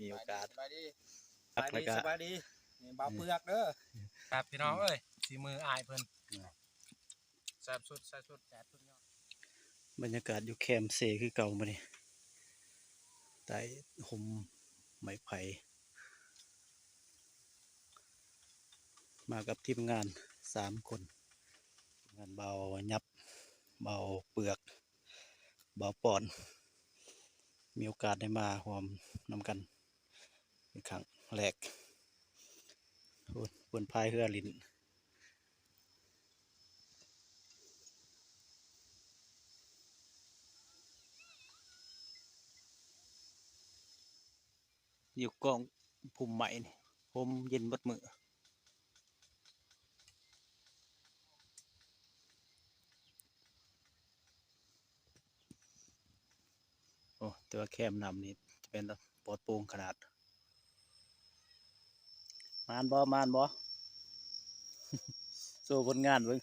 ມີໂອກາດ ສະບາຍດີ ພັກແລ້ວກະ ສະບາຍດີ ນີ້ບ່າວເປືອກເດີ ຄັບພີ່ນ້ອງເອີຍ ສີມືອ້າຍເພິ່ນ ແຊບສຸດ ແຊບສຸດ ແຊບສຸດຍອດ ບັນຍາກາດຢູ່ແຄມເຊຄືເກົ່າມື້ນີ້ ໃຕ້ຮົ່ມໄມ້ໄຜ່ ມາກັບທີມງານສາມຄົນ ທີມງານບ່າວຫຍັບ ບ່າວເປືອກ ບ່າວປອນ ມີໂອກາດໄດ້ມາຮ່ວມນຳກັນເປັນຄັ້ງແລກ ໂອ້ ເພິ່ນພາຍເຮືອຫຼິ້ນ ຢູ່ກ້ອງພຸ່ມໄມ້ນີ້ ຮົ່ມເຢັນເບິດມື້. ໂອ້ ແຕ່ວ່າແຄມນ້ຳນີ້ຈະແມ່ນປອດໂປ່ງຂະໜາດ. ໝານບໍ່ ໝານບໍ່? ໂຊຜົນງານເບິ່ງ.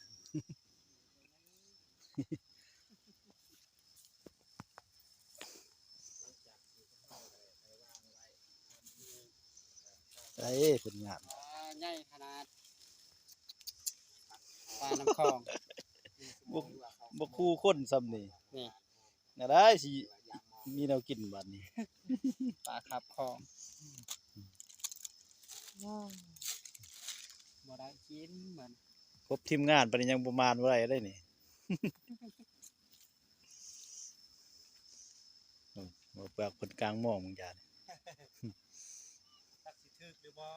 ໃສ່ຜົນງານ ປາໃຫຍ່ຂະໜາດ ປານ້ຳຂອງ ບໍ່ ບໍ່ຄູ່ຄົນສ່ຳນີ້ ນີ້ ແນວໃດຊິມີແນວກິນບາດນີ້ ປາຄາບຂອງ ບໍ່ໄດ້ກິນມັນ ຄົບທີມງານປານນີ້ຍັງບໍ່ມານບໍ່ໄດ້ເດ້ນີ້. ອືມ ບໍ່ເປືອກເພິ່ນກາງມອງບາງຢ່າງ ຈັກຊິຖືກຫຼືບໍ່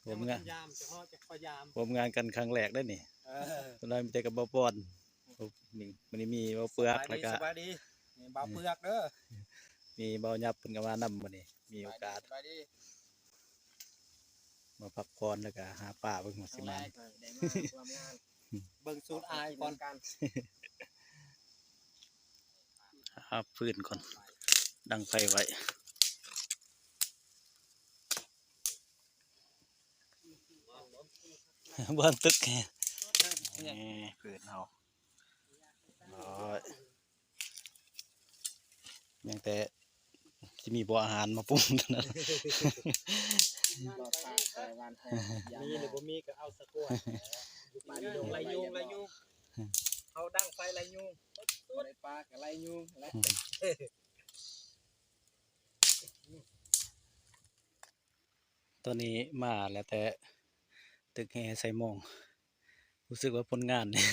ຮ່ວມງານ ຢາມ ຈັກເນາະ ຈັກຂ້ອຍຢາມ ຮ່ວມງານກັນຄັ້ງແລກເດ້ນີ້ ເອີ ສ່ວນຫຼາຍມີແຕ່ກັບບ່າວປອນ ນີ້ ມື້ນີ້ມີບ່າວເປືອກ ສະບາຍດີ ແລ້ວກະ ສະບາຍດີ ນີ້ບ່າວເປືອກເດີ ມີບ່າວຫຍັບເພິ່ນກໍມານຳມື້ນີ້ ມີໂອກາດ ສະບາຍດີ ມາພັກຜ່ອນ ແລ້ວກະຫາປາເບິ່ງວ່າຊິມານ ຕອນແລກກໍໄດ້ມາຮ່ວມງານ ເບິ່ງສູດອ້າຍກ່ອນ ຫາຟືນກ່ອນ ດັງໄຟໄວ້ ເບື້ອງຕຶກ ນີ້ຟືນເຮົາ ໂອ້ຍ ຍັງແຕ່ ຊິມີບໍ່ອາຫານມາປຸງເທົ່ານັ້ນ ມີຫຼືບໍ່ມີກໍເອົາສະກວດ ຢູ່ປ່າຢູ່ດົງໄລ່ຍຸງໄລ່ຍຸງ ເອົາດັງໄຟໄລ່ຍຸງ ບໍ່ໄດ້ປາກໍໄລ່ຍຸງແຫຼະ ຕອນນີ້ມາແລ້ວ ແຕ່ຕຶກແຮ່ໃສ່ມອງ ຮູ້ສຶກວ່າຜົນງານນີ້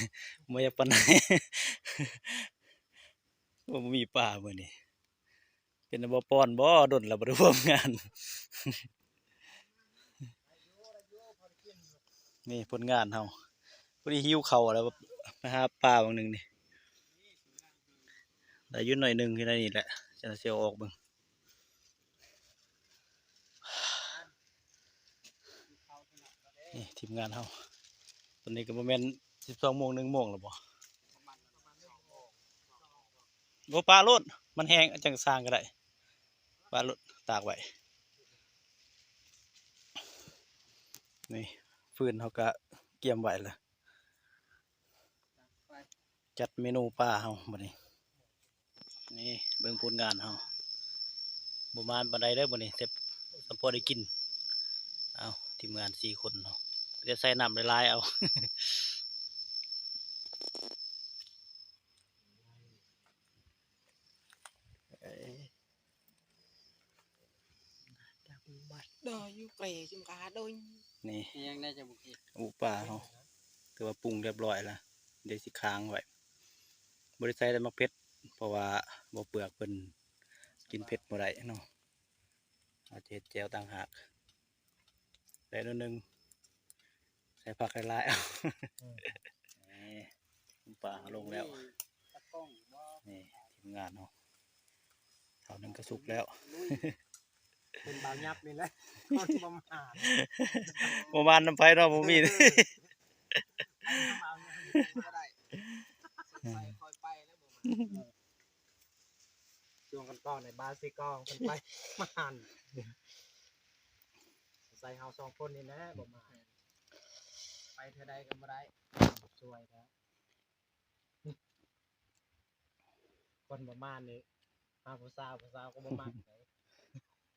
ບໍ່ຢາກປານໃດ ບໍ່ມີປາມື້ນີ້ ເປັນບໍ່ປອນບໍ່ ດົນແລ້ວບໍ່ໄດ້ຮ່ວມງານ ນີ້ຜົນງານເຮົາ ພໍດີຫິວເຂົ້າແລ້ວ ໄປຫາປາບາງໜຶ່ງນີ້ ໄດ້ຢູ່ໜ້ອຍໜຶ່ງ ຢູ່ໃນນີ້ແຫຼະ ຈັ່ງຊິເອົາອອກເບິ່ງ. ນີ້ທີມງານເຮົາ ຕອນນີ້ກໍບໍ່ແມ່ນສິບສອງໂມງ ໜຶ່ງໂມງແລ້ວບໍ່? ໂອ້ ປາໂລດ ມັນແຫ້ງຈັ່ງສ້າງກໍໄດ້ ປາໂລດ ຕາກໄວ້ ນີ້ຟືນເຮົາກໍກຽມໄວ້ລະ. ຈັດເມນູປາເຮົາບັດນີ້ ນີ້ເບິ່ງຜົນງານເຮົາ ບໍ່ມານປານໃດເດີມື້ນີ້ ແຕ່ສຳພໍໄດ້ກິນ ເອົາ ທີມງານສີ່ຄົນເຮົາ ແຕ່ໃສ່ນ້ຳຫຼາຍໆເອົາ. ດອຍຢູ່ເກຣຈຸມກາດົຍ ນີ້ ອີຫຍັງແດ່ຈະບໍ່ກິນ ອຸປາເຮົາ ຖືວ່າປຸງຮຽບຮ້ອຍລະ ດຽວຊິຄ້າງໄວ້ ບໍ່ໄດ້ໃສ່ແຕ່ໝາກເຜັດ ເພາະວ່າບໍ່ເປືອກເພິ່ນກິນເຜັດບໍ່ໄດ້ເນາະ ເຮົາຈະເຮັດແຈ່ວຕ່າງຫາກ ໄດ້ໜ້ອຍໜຶ່ງ ໃສ່ຜັກຫຼາຍໆເອົາ ອືມ ນີ້ ປາເຮົາລົງແລ້ວ ນີ້ທີມງານເຮົາ ເທົ່າໜຶ່ງກະສຸກແລ້ວ ເປັນບ່າວຫຍັບນີ້ແຫຼະ ຄົນບໍ່ມາ ບໍ່ມານຳໃຜເນາະ ບໍ່ມີ ເອີ ບໍ່ໄດ້ ໄປຄ່ອຍໄປແລ້ວບໍ່ມາ ຊ່ວງກ່ອນໆໃນບາຊິກອງເພິ່ນໄປ ມາຫັນ ໃສ່ເຮົາສອງຄົນນີ້ແຫຼະບໍ່ມາ ໄປເທື່ອໃດກໍບໍ່ໄດ້ ຊ່ວຍແທ້ ຄົນປະມານນີ້ ຫາຜູ້ສາວ ຜູ້ສາວກໍບໍ່ມັກເດ້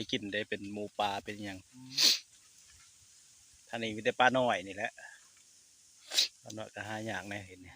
ໄດ້ກິນເດ້ ເປັນໝູປ່າເປັນຫຍັງ. ອືມ ທາງນີ້ມີແຕ່ປານ້ອຍນີ້ແຫຼະ ປານ້ອຍກໍຫາຍາກແດ່ເຫັນນີ້.